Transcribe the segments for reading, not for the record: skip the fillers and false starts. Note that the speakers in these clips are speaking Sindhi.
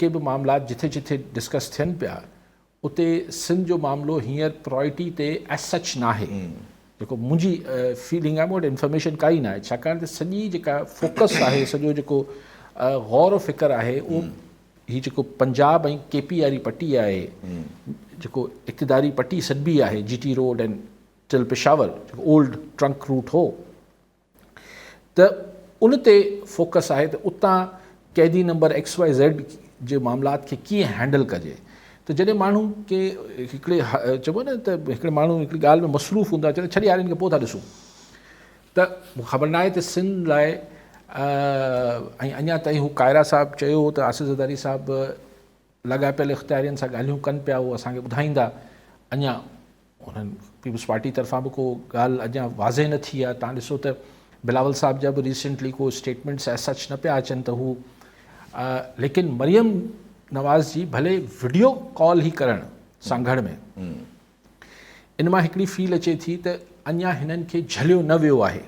جيڪي به معاملات جٿي جٿي ڊسڪس ٿين پيا اتي سنڌ جو معاملو هينئر پرائرٽي تي ايز سچ ناهي جيڪو منهنجي فيلنگ آهي مون وٽ انفارميشن ڪائي ناهي ڇاڪاڻ ته سڄي جيڪا فوڪس آهي سڄو جيڪو غور و فڪر آهي اهو هي جيڪو پنجاب ۽ ڪي پي واري پٽي آهي جيڪو اقتداري پٽي سڏبي آهي جي ٽي روڊ ۽ ٽل پشاور جيڪو اولڊ ٽرنڪ روٽ هو ته ان تي فوڪس آهي ته اتان قيدي نمبر ايڪس وائي زيڊ جي معاملات کي ڪيئن هينڊل ڪجي ته جڏهن ماڻهو ڪي هڪڙي چئبو نه ته هڪڙي ماڻهو هڪڙي ڳالهه ۾ مصروف هوندو آهي چوندو ڇڏ يار ان کي پوء ٿا ڏسون ته مون خبر نه آهي ته سنڌ لاء ۽ اڃا تائين هو قائره صاحب چيو هو ته آصف زرداري صاحب لاڳاپيل اختيارين سان ڳالهيون ڪن پيا اهو اسان کي ٻڌائيندا اڃا انهن پيپلز پارٽي طرفان به ڪو ڳالهه اڃا واضح نه ٿي آهي تان ڏسو ته بلاول صاحب جا به ريسنٽلي ڪو اسٽيٽمينٽس ايز سچ نه پيا اچن ته هو ليڪن مريم نواز جي ڀلي وڊيو ڪال هي ڪرڻ سانگهڙ ۾ ان مان هڪڙي فيل اچي ٿي ته اڃا هنن کي جهليو نه ويو آهي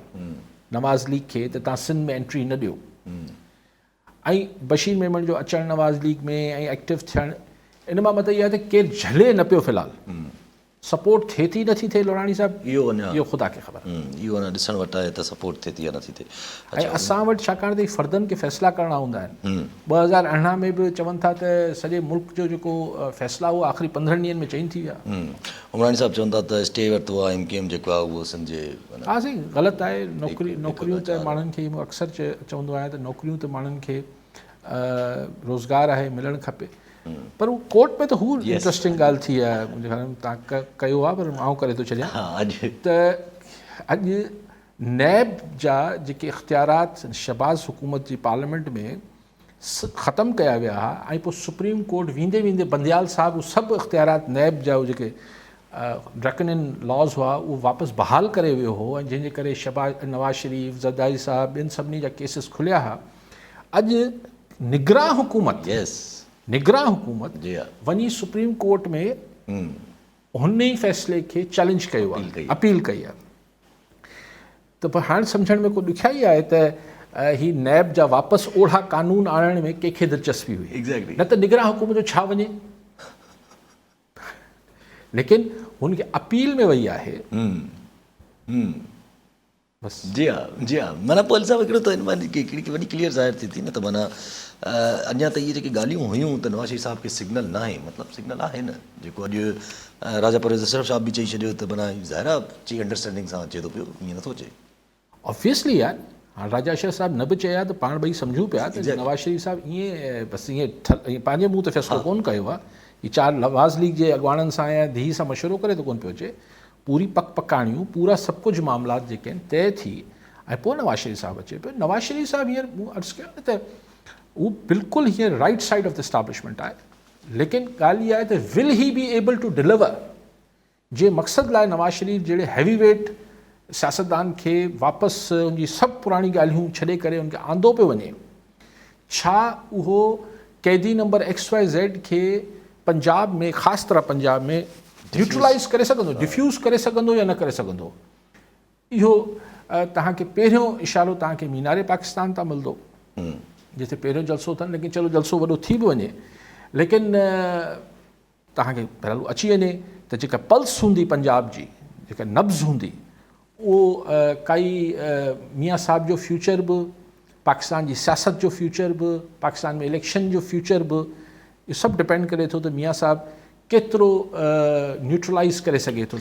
نواز ليگ کي ته تان سنڌ ۾ انٽري نه ڏيو ۽ بشير ميمڻ جو اچڻ نواز ليگ ۾ ۽ ايڪٽو ٿيڻ ان مان مطلب اهو آهي ته ڪير جهلي نه پيو في الحال سپورٽ ٿئي ٿي نٿي ٿئي لوڙاڻي صاحب اهو اڃا اهو خدا کي خبر اهو اڃا ڏسڻ وٽ آهي ته سپورٽ ٿئي ٿي يا نٿي ٿئي ۽ اسان وٽ ڇاڪاڻ ته فردن کي فيصلا ڪرڻا هوندا آهن 2018 ۾ به چون ٿا ته سڄي ملڪ جو جيڪو فيصلا هو آخري 15 ڏينهن ۾ چينج ٿي ويا عمراني صاحب چون ٿا ته اسٽي ورتو آهي ايم ڪيو ايم جيڪو آهي اهو سنڌ جي ها سائين غلط آهي نوڪري نوڪريون ته ماڻهن کي مون اڪثر چوندو آهيان ته نوڪريون ته ماڻهن کي روزگار آهي ملڻ کپي پر هو ڪورٽ ۾ ته هو انٽرسٽنگ ڳالهه ٿي آهي منهنجي خيال ۾ تان ڪيو آهي پر آئون ڪري ٿو ڇڏيان ته اڄ نيب جا جيڪي اختيارات شهباز حڪومت جي پارليامينٽ ۾ ختم ڪيا ويا ها ۽ پوء سپريم ڪورٽ ويندي ويندي بنديال صاحب اهي سڀ اختيارات نيب جا جيڪي ڊرڪنين لاز هئا اهو واپس بحال ڪري ويو هو ۽ جنهن جي ڪري شهباز نواز شريف زرداري صاحب ٻين سڀني جا ڪيسز کليا ها اڄ نگران حڪومت نگران حڪومت وڃي سپريم ڪورٽ ۾ هن ئي فيصلي کي چئلينج ڪيو آهي اپيل ڪئي آهي ته پوء هاڻ سمجهڻ ۾ ڪو ڏکيائي آهي ته هي نيب جا واپس اوڙها قانون آڻڻ ۾ ڪنهن کي دلچسپي هئي نه ته نگران حڪومت جو ڇا وڃي ليڪن هن کي اپيل ۾ وئي آهي بس جي ها جي ها معنيٰ پوء صاحب هڪڙو ته ان مان هڪڙي وڏي ڪليئر ظاهر ٿئي ٿي نه ته معنيٰ اڃا ته اهي جيڪي ڳالهيون هيون ته نواز شريف صاحب کي سگنل ناهي مطلب سگنل آهي نه جيڪو اڄ راجا پرويز اشرف صاحب به چئي ڇڏيو ته معنيٰ ظاهر آهي چي انڊرسٽينڊنگ سان اچي ٿو پيو ائين نٿو اچي. آبويسلي يار هاڻ راجا اشرف صاحب نه به چئي ها ته پاڻ ٻئي سمجهون پيا ته نواز شريف صاحب ائين بس ائين پنهنجي منهن تي فيصلو ڪونه ڪيو آهي هي چار نواز ليگ جي اڳواڻن سان يا ڌيء سان مشورو ڪري ته ڪونه پيو اچي پوري پڪ پڪاڻيون پورا سڀ ڪجهه معاملات جيڪي آهن طئي ٿي ۽ پوء نواز شريف صاحب اچي پيو نواز شريف صاحب هينئر مون عرض ڪيو نه ته هو بلڪل هينئر right side of the establishment آهي ليڪن ڳالهه اها آهي ته will he be able to deliver جي مقصد لاء نواز شريف جهڙي هيوي ويٽ سياستدان کي واپس ان جي سڀ پراڻي ڳالهيون ڇڏي ڪري ان کي آندو پيو وڃي ڇا اهو قيدي نمبر ايڪس وائي زيڊ کي پنجاب ۾ خاص طرح پنجاب ۾ نيوٽرلائز ڪري سگهندو ڊفيوز ڪري سگهندو يا نه ڪري سگهندو اهو توهان کي پهريون اشارو توهان کي مينار پاڪستان تان ملندو جتي پهريون جلسو اٿن ليڪن چلو جلسو وڏو ٿي به وڃي ليڪن توهان کي بهرحال اچي وڃي ته جيڪا پلس هوندي پنجاب جي جيڪا نبض هوندي اهو ڪائي ميان صاحب جو فيوچر به پاڪستان جي سياست جو فيوچر به پاڪستان ۾ اليڪشن جو فيوچر به اهو سڀ ڊپينڊ ڪري ٿو ته ميان صاحب ڪيترو نيوٽرلائز ڪري سگهي ٿو.